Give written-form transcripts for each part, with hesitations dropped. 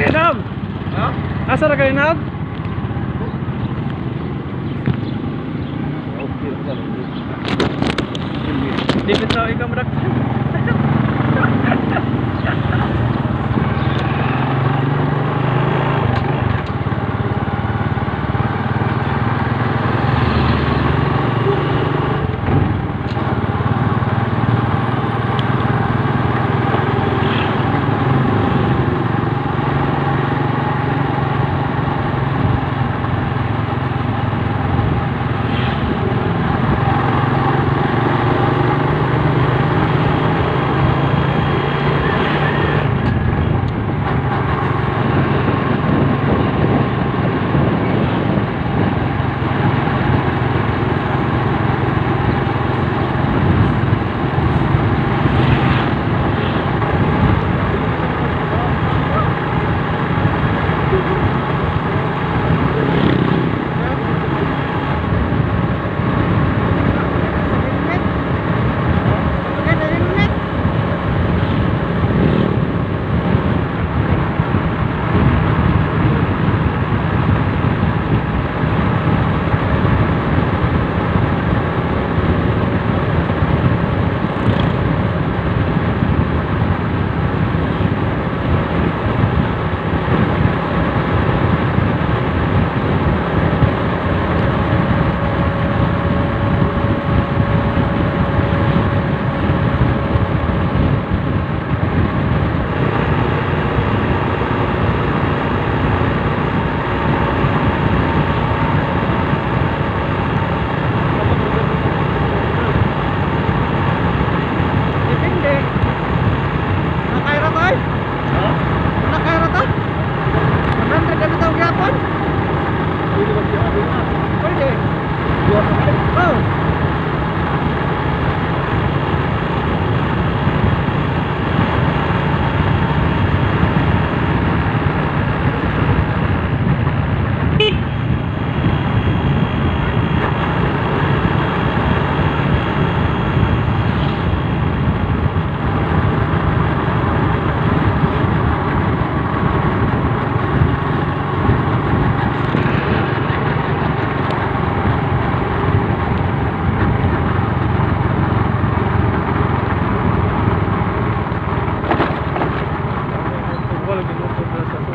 Kayo naab? Ha? Asa ra kayo naab? Okay, sir. Di bitaw ikaw madak. Helmet. Maganda helmet. Depende. Nakayra to ay? Ha? Nakayra to? 100 na bitaw gyapon? Pwede ba siya? Pwede. Duha pa kayo. Oh. Wala ginuto na sa to.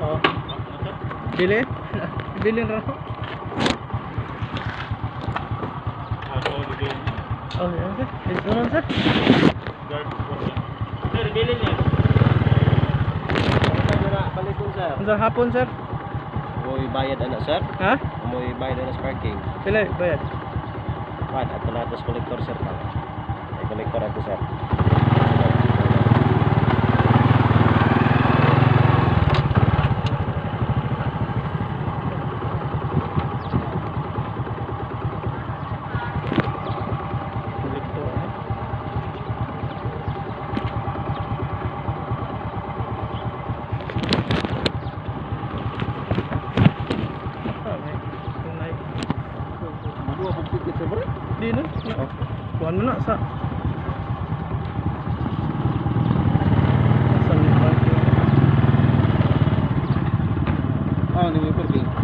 Oh. Bili? Bili ra. Oh, yan sir. Ito sir. Sir, bilin niya. Balikon, sir. Unsa hapon, sir? Umoy bayad ana, sir. Ha? Umoy bayad ana sa parking. Pila bayad? Pan ato na ato sa collector, sir, pa. Ay collector ato, sir. Kolektor, eh. Ah, may tunay. Duha pag ticket sa bre. Di na. Kuan mo na sa sa may parking. Ah, ni may parking.